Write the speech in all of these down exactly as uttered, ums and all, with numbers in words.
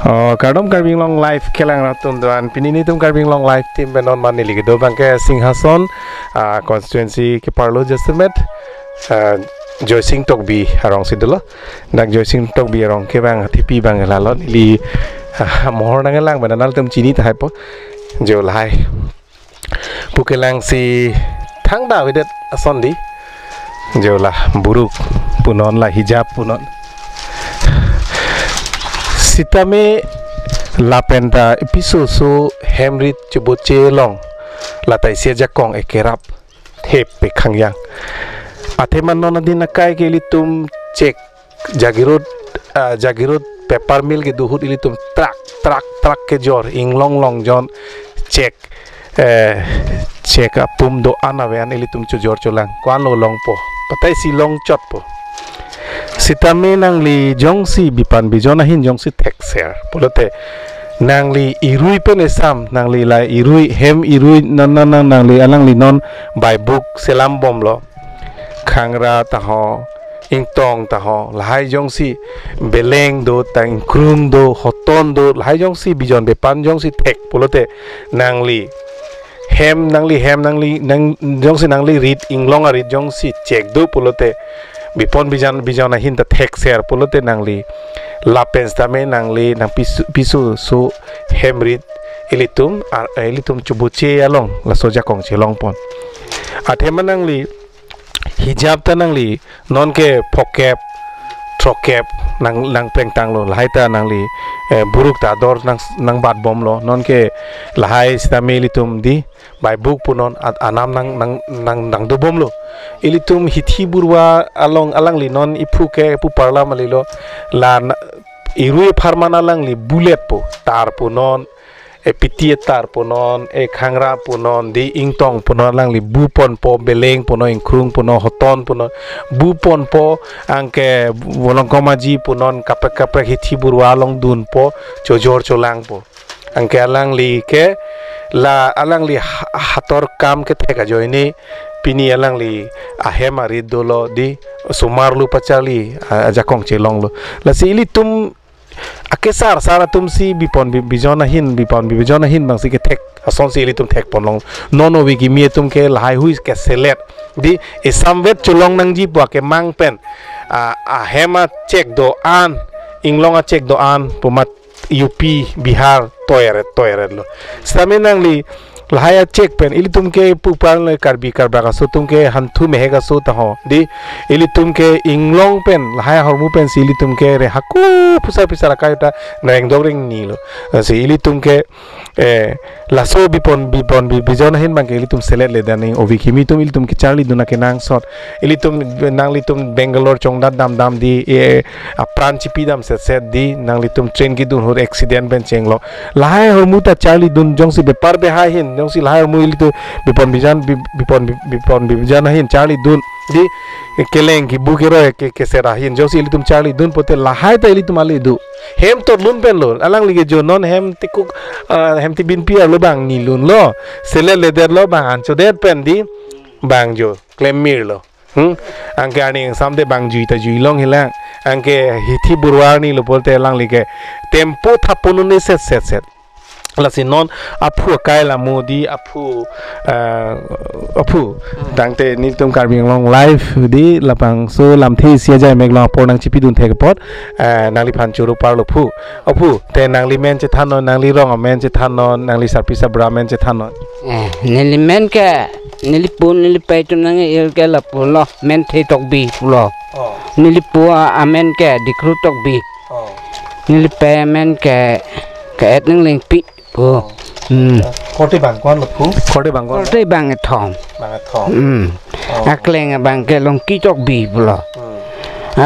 Oh, kardom Karbi Anglong Live kelang arat atum do-an. Pini nelitum Karbi Anglong Live team pen non man neli kedo abangke Singhason, ah, constituency keparlo jasemet, ah, Joysing Tokbi arong si dolo. Dak Joysing Tokbi arong ke abang thipi abang lalo neli, ah, mohor nanglang abang nanglitum chini tahai po. Jo lahai pu kelang si thangta avedet ason di. Jo la buruk punon, la hijab punon. Sitame lapen ta piso oso hem rit cheboche along, la ta isi ajakong ekerap thep pe khangyang. Athema non adin akai ke ilitum chek, Jagiroad, ah, Jagiroad paper mill kedo ahut ilitum truck, truck, truck kejor, inglong long jon chek, eh, chek apum do-an ave an ilitum chojor cholang. Ko-an lo longpo? Patai si long chotpo. Sitame nangli jongsi bipan bijon ahin jongsi thekser pulote, nangli irui pen esam, nangli la irui, hem irui, non, non, nang, nangli alangli non bai buk selam bomlo. Khangra taho, ingtong taho, lahai jongsi beleng do, ta ingkrung do, hoton do, lahai jongsi bijon bepan jongsi thek pulote, nangli hem, nangli hem, nangli nang jongsi nangli rit, inglong arit jongsi chek do pulote, bipon bijan, bijon ahin ta thekser pulote, nangli lapen sitame nangli nang piso, piso oso hem rit ilitum, ah, eh, ilitum cheboche along laso ajakong chelongpon. Athema nangli hijab ta nangli nonke phokep, throkep nang, nang plengtanglo, lahai ta nangli, eh, buruk ta ador nang, nang bat bomlo, nonke lahai sitame ilitum di bai buk punon at anam nang, nang, nang, nang do bomlo. Ilitum hithi burwa along alangli non iphu ke pu parla malilo, la na, irui apharman alangli bullet pu, tar punon, e piti tar punon, e khangra punon, di ingtong punon, alangli bu ponpo, beleng punon, ingkrung punon, hoton punon, bu ponpo, anke volongkom aji punon, kaprek kaprek hithi burwa along dunpo, chojor cholangpo. Anke alangli ke la alangli ha-, hator kam kethek ajoine pini alangli ahem arit dolo di, osomar lo pacharli, a-, ajakong chelonglo. Lasi ilitum akesar sar atum si bipon bi-, bijon ahin, bipon bi-, bijon ahin abang si kethek ason si ilitum thekponlong. Non ove kimi atum ke lahai hui keselet di, esamvet cholong nangji pu akemang pen, a, ahem achek do-an, inglong achek do-an pu mat U P, Bihar toiret toiret lo. Sitame nangli lahai achek pen ilitum ke pu parlo, Karbi Karbak aso atum ke hanthu mehek aso taho di, ilitum ke inglong pen, lahai ahormu pen si ilitum ke re hako pusar pisar akai ta nangdok ring ni lo. Si ilitum ke, eh, laso bipon, bipon bi-, bijon ahin abang ke ilitum selet le dan ing ove kimi atum ilitum kecharli dun akenangsot. Ilitum, nanglitum Bangalore chongdat dam dam di, eh, apran chipi dam set set di, nanglitum train kedun ahut accident pen chenglo. Lahai ahormu ta charli dun, jongsi bepar behai ahin, jongsi lahai ahormu ilitum bipon bijan, bi-, bipon bi-, bipon bijan ahin charli dun di, keleng kebu keroi ke, keser ahin, jongsi ilitum charli dun pote lahai ta ilitum ale do. Hem tot lun pen lo, alangli ke jo non hem tikuk, ah, hem tibin piar lo abang ni lunlo. Selet ledet lo abang anchodet pen di, abang jo klem mir lo. Hmm? Anke arni angsam te abang jui ta juilong helang. Anke hithi burwa arni lo pulote alangli ke tempo thap ponun ni set set set. Lasi non aphu akai la mo di aphu, ah, aphu. Hmm. Tangte nelitum Karbi Anglong Live di labangso lamthe isi ajai mek along apor nangchipidun thek apot, ah, nangliphan choro parlo phu. Aphu, te nangli men chethan non, nangli rong amen chethan non, nangli sarpi sabra amen chethan non. Eh, neli men ke, neli pu, neli pei atum nang-ir ke lapulo, Menthe Tokbi pulo. Oh. Neli pu a-, amen ke Dikru Tokbi. Oh. Neli pei amen ke, ke-et Ninglengpi pu. Oh. Hmm. Korte bang ko-an lo phu? Korte bang ko-an lo? Korte bang kethom. Bang kethom. Hmm. Oh. Akleng abang ke Longki Tokbi pulo. Hmm.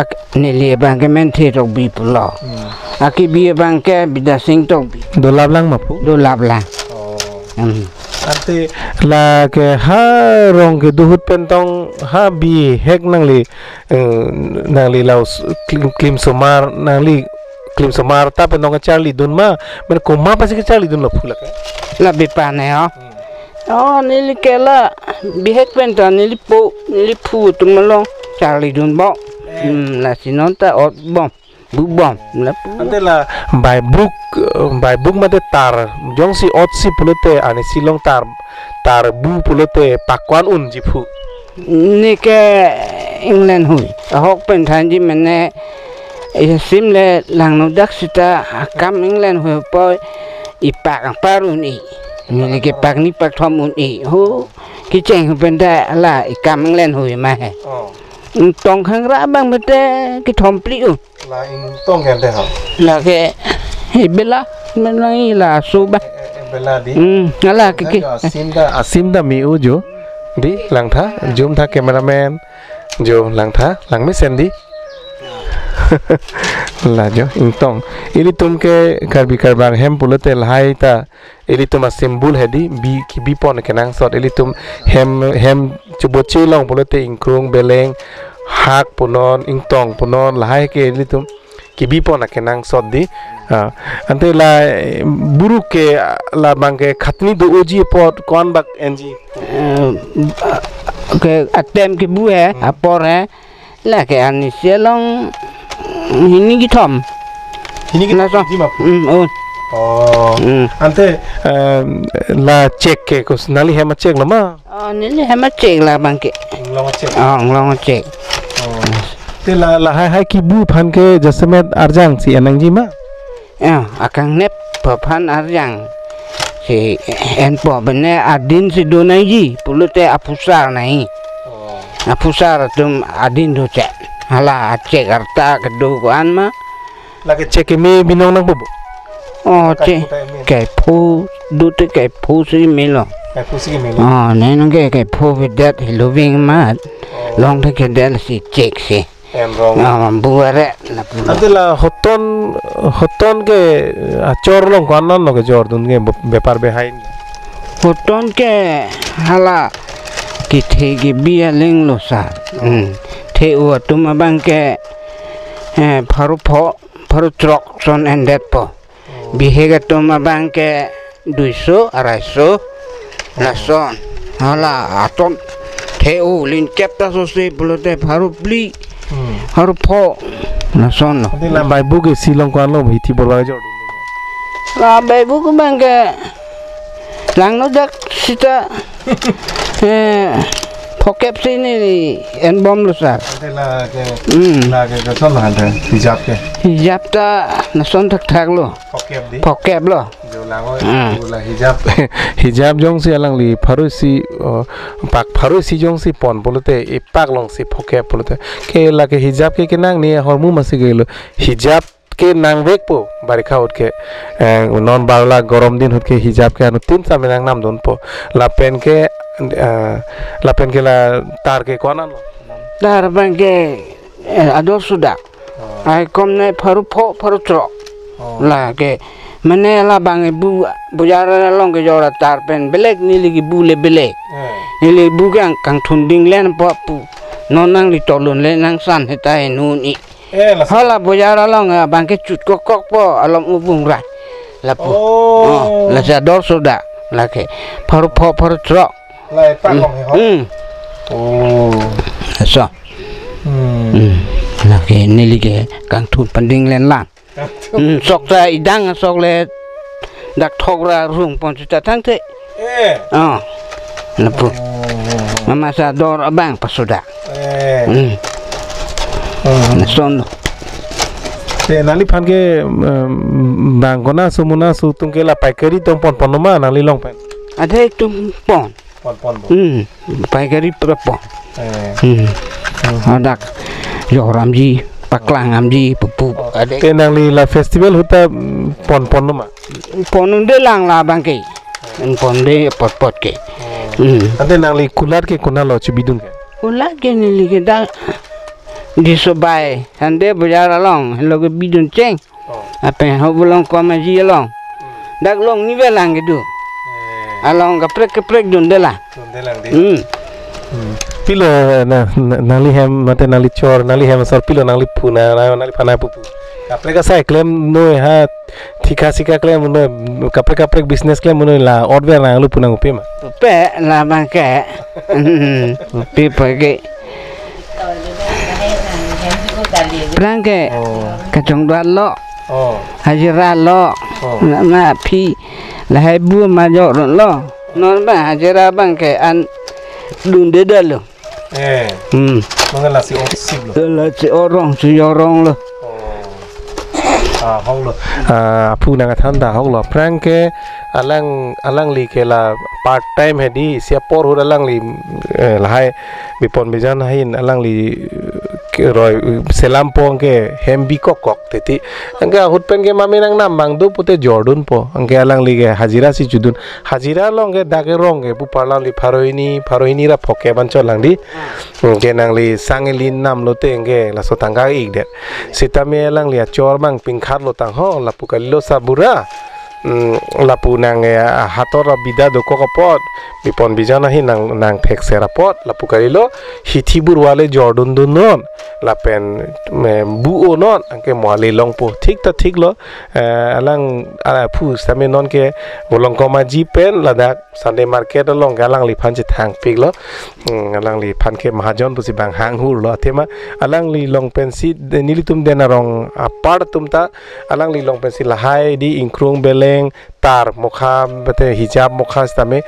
Ak-, neli abang ke Menthe Tokbi pulo. Hmm. Akebi abang ke Bidya Sing Tokbi. Dolap lang ma phu? Dolap lang. Oh. Hmm. Ante la ke ha rong kedo ahut pen tong ha bihek nangli, eh, nangli laus klim, klim somar, nangli klim somar ta pen tong kacharli dun ma, men komat pensi kacharli dunlo phu lake? La bipan he ho. Hmm. Oh, neli ke la bihek pen ta neli pu, neli phu atum along charli dun bo. Eh. Hmm, lasi non ta ot bom. Bu bom, lapu. Ante la baibuk, eh, baibuk mate tar, jongsi otsi pulote, ani silong tar, tar bu pulote, pak ko-an unji phu? Neke inglen hui. Ahok pen thanji mene, eh, sim le langno dak sita, akam inglen hui po, ipak angpar un-e. Neli ke pak ni pak thom un-e. Ho, kecheng pen ta la, ikam inglen hui ma he. Oh. Ingtong khangra abang mate, kethom phli un. La ingtong ke ante ho? Lake, eh, bela, menang i laso ba. Eh, eh, eh, bela di. Hmm, ala ke, ke. Asim ta, asim ta me-o jo. Di, langtha, jum tha cameraman. Jo, langtha, langmesen di. La jo, ingtong. Ilitum ke Karbi Karbang hem pulote lahai ta ilitum a-symbol hedi, bi, kibipon kenangsot, ilitum hem, hem cheboche long pulote ingkrung, beleng, hak punon, ingtong punon, lahai ke ilitum kibipon akenangsot di. Ah, ante la, eh, buru ke, ah, labang ke khatni do-oji apot ko-an bak enji? Eh, ke atem kebu he, hmm, apor he. Lake ani si along hini kethom. Hini kethom. Laso. Ji ma phu? Hmm, oh. Oh. Hmm. Ante, em, la chek ke kus nangli hem achek lo ma? Oh, neli hem achek labang ke. Inglong achek. Oh, inglong achek. Oh. Te la, lahai hai kibu aphan ke jasemet arjang si en nangji ma? Ya, akangnep aphan arjang si enpo, bene adin si do nangji, pulote aphusar nai. Oh. Aphusar atum adin do chek. Hala achek arta kedo ko-an ma. Lake chek keme binong nangpo bo? Oh, chek. Kaiphu ta eme. Kaiphu, do te kaiphu si melo. Kaiphu si melo. Oh, nai nang ke kaiphu vedet hiloving mat. Oh. Long te kedet si chek si. Enrong. Ah, bu are, lapu. Ante la hoton, hoton ke achor along ko-an non lo kejordun ke be-, bepar behind? Hoton ke hala kethe kebi aling lo sa. Hmm. The-o atum abang ke, eh, pharo pho, pharo throk son endetpo. Bihek atum abang ke duiso, araiso, lason. Hala atum the-o lin kep ta sose pulote pharo phli, hmm, pharo pho, lason lo. Ante la baibuk ke si along ko-an lo hithi borwa jor? La baibuk abang ke langno dak sita, eh, phokep si neli enbom lo sa. Ante la ke, hmm, la ke koson lo ante, hijab ke? Hijab ta lason thakthak lo. Phokep di? Phokep lo. Jo lang oi, ah, la hijab. Hijab jongsi alangli pharo isi, oh, pak pharo isi jongsi pon pulote, ipak along si phokep pulote. Ke lake hijab ke kenang ni ahormu masi ke lo. Hijab ke nangvekpo, barikha ahut ke, eh, non barla gorom din ahut ke hijab ke anuttin same nangnamdunpo. Lapen ke, eh, lapen ke la tar ke ko-an lo? Tar abang ke, eh, ador sudak. Oh. Ai kom nai pharo pho, pharo throk. Oh. Lake, mane labang e bu, bojar along kejor atar pen belek, neli kebu le belek. Eh. Neli bu kang, kangthun ding len po pu. Non nangli tolun le nangsan heta henun i. Eh, laso. Hala bojar along abang ke chut kokok po, alom ubung ra. Lapu. Oh. Oh, lasi ador sudak. Lake, pharo pho, pharo throk. La ipak along he ho? Hmm. Oh. Laso. Hmm. Hmm. Lake neli ke kangthun panding len lang. Kangthun. Hmm, sok ta idang sok le dak thok ra rung pon sita thangthe. Eh. Oh. Lapu. Oh. Mama sa ador abang pasuda. Eh. Hmm. Hmm. Lason lo. Te nangliphan ke, em, bang kona sumuna sutung ke la paikari tong ponpon ma nangli along pen? Ada itum pon. Ponpon bo? Hmm, paikari pura pon. Eh. Hmm. Hmm. Hadak joramji, paklang amji, pupu. Oh. Ada. Te nangli la festival ahut ta, mm, ponpon ma? Pon un-e lang labang ke. Pon un-e potpot ke. Oh. Hmm. Ante nangli kulat ke konat lo chibidun ke? Kulat ke neli ke dak Disobai, Sunday bojar along, lo ke bidun cheng. Oh. Apen ho bolong komaji along. Hmm. Dak long ni velang kedo. Eh. Along kaprek kaprek dunde la. Dunde lang di. Hmm. Hmm. Pilo na, na, nangli hem mate nangli chor, nangli hem asor pilo nangli phu na, na, nangli phanai pupu? Kaprek asai klem noi ha, thika sika klem noi, kaprek kaprek business klem noi la order nangli pu nangpi ma? Pe labang ke. Hmm. Pi pagi. Aphrang ke Oh. kachongdat lo, Oh. hajira lo, Oh. na, na aphi lahai bu majok lo. Non ba hajira abang ke an dunde da lo. Eh. Hmm. Mangala si ongsip lo. Lasi orang si orang lo. Oh. Ah, hok lo. Ah, aphu nangkethan ta hok lo. Aphrang ke alang, alangli ke la part time hedi, isi apor ahut alangli, eh, lahai bipon bijon ahin alangli, eh, ke roi, eh, selam pon ke hem bikok kok titi. Anke ahut pen ke mame nangnam abang do pute jordunpo. Anke alangli ke hajira si chodun. Hajira along ke dak ke rong ke pu parla li pharo hini, pharo hini ra phok ke ban chot lang di. Hmm, ke nangli sang ili nam lote ke laso tangka ik det. Sitame alangli achor abang pingkhat lo tang ho, lapu kalilo sabura. Hmm, lapu nang, eh, hator abida dokok apot, bipon bijon ahin nang, nangthekser apot, lapu kalilo hithi burwa le jordundun non, lapen, eh, bu-o non, anke mo ale longpo. Thik ta thik lo, eh, alang, ala aphu sitame non ke Bolongkom Aji pen ladak Sunday market along ke alangliphan chethangpik lo. Hmm, alangliphan ke mahajon pusi bang hang hur lo. Athema alangli along pensi de-, nelitum Den Arong apar atum ta alangli along pensi lahai di ingkrung beleng tar mokha bete hijab mokha sitame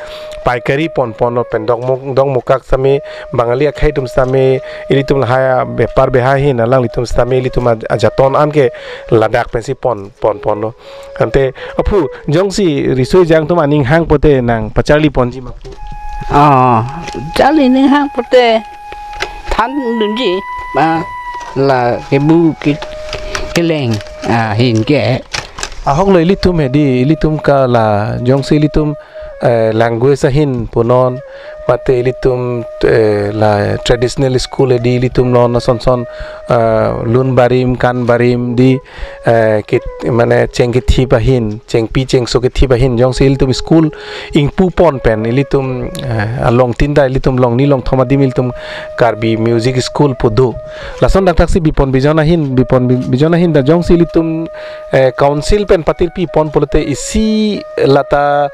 paikari pon pon lo pen dong mok-, dong mokak sitame Bangali akhei atum sitame ilitum lahai bepar beha ahin alanglitum sitame ilitum aj-, ajaton an ke ladak pensi pon pon pon lo. Ante aphu jongsi riso ejang atum aning hang pote nang pacharli ponji ma aphu? Oh, charli ning hang pote thandunji ma la kebu ke keleng ahin ke. Ahok lo ilitum hedi ilitum ke la jongsi ilitum, eh, language ahin punon mate ilitum, eh, la traditional school hedi ilitum non ason son, eh, lun barim kan barim di, eh, kit, mane cheng kethip ahin, chengpi chengso kethip ahin, jongsi ilitum school ingpu pon pen, ilitum, eh, along tinta ilitum long ni long thom adim ilitum Karbi Music School pu do. Lason dakdak si bipon bijon ahin, bipon bi-, bijon ahin ta jongsi ilitum, eh, council pen patirpi pon pulote isi lata,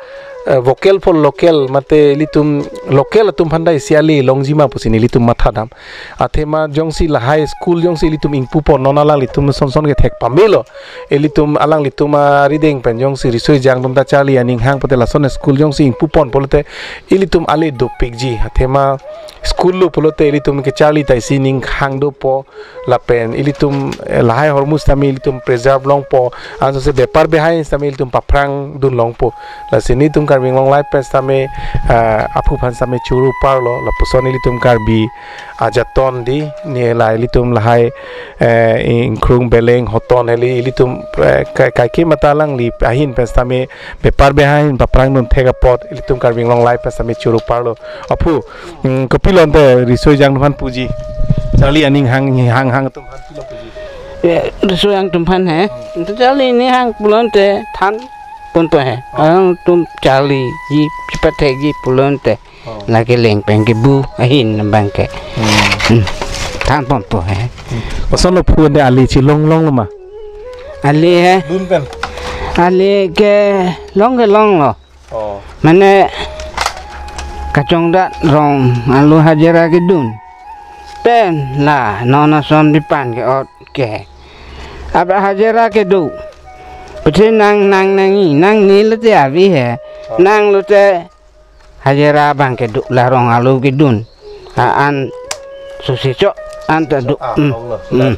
eh, vocal for local mate ilitum local atum aphan ta isi ale longji ma pusi nelitum mathadam. Athema jongsi lahai school jongsi ilitum ingpu pon non alanglitum son son ke thek pamelo. Ilitum alanglitum arideng pen jongsi riso ejang atum ta charli aning hang pote lason school jongsi ingpu pon pulote ilitum ale dopikji. Athema school lo pulote ilitum kecharli ta isi ning hang dopo lapen ilitum, eh, lahai ahormu sitame ilitum preserve longpo. Ansose bepar beha sitame ilitum paphrang dun longpo. Lasi nelitum Karbi Anglong Live pen sitame, eh, aphu aphan sitame choro parlo, lapuson ilitum Karbi ajaton di, ne la ilitum lahai, eh, ingkrung beleng hoton heli ilitum, eh, kai, kaike mata alangli ahin pen sitame bepar beha ahin paphrang dun thek apot ilitum Karbi Anglong Live pen sitame choro parlo. Aphu, hmm, kopilo ante riso ejang atum aphan puji? Charli aning hang hang hang atum aphan kopilo puji? Ya, riso ejang atum aphan he. Ante charli aning hang pulo ante than ponpo he. Oh. Alangtum charliji, chepathekji pulo ante. Oh. Lake leng pen kebu ahin abang ke. Hmm. Hmm. Than ponpo he. Hmm. Kosonlo aphu ante ale chelong longlo ma? Ale he. Dun pen? Ale ke long ke longlo. Oh. Mane kachongdat rong alu hajira kedun. Pen la non ason bipan ke-ot ke. Aba hajira kedo. Puthe nang nang nangji, nangne lote ave he. Oh. Nang lote hajira abang kedo la rong alu kedun. A-an susi chok anta do. Ah, hmm, Allah. Hmm.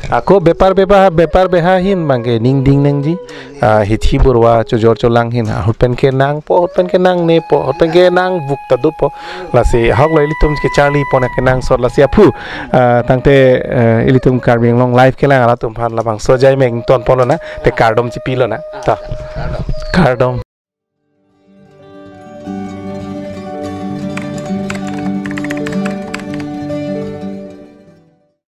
Ako bepar beha, bepar beha ahin abang ke ning ding nangji. Ah, hithi burwa chojor cholang ahin. Ah, ahut pen ke nangpo, ahut pen ke nangnepo, ahut pen ke nangvuk ta dopo. Lasi ahok lo ilitum kecharli pon akenangsot lasi aphu. Ah, tangte, eh, ilitum Karbi Anglong Live kelang arat atum aphan labangso ajai mek ington ponlo na, te kardom chipilo na. Ta. Kardom.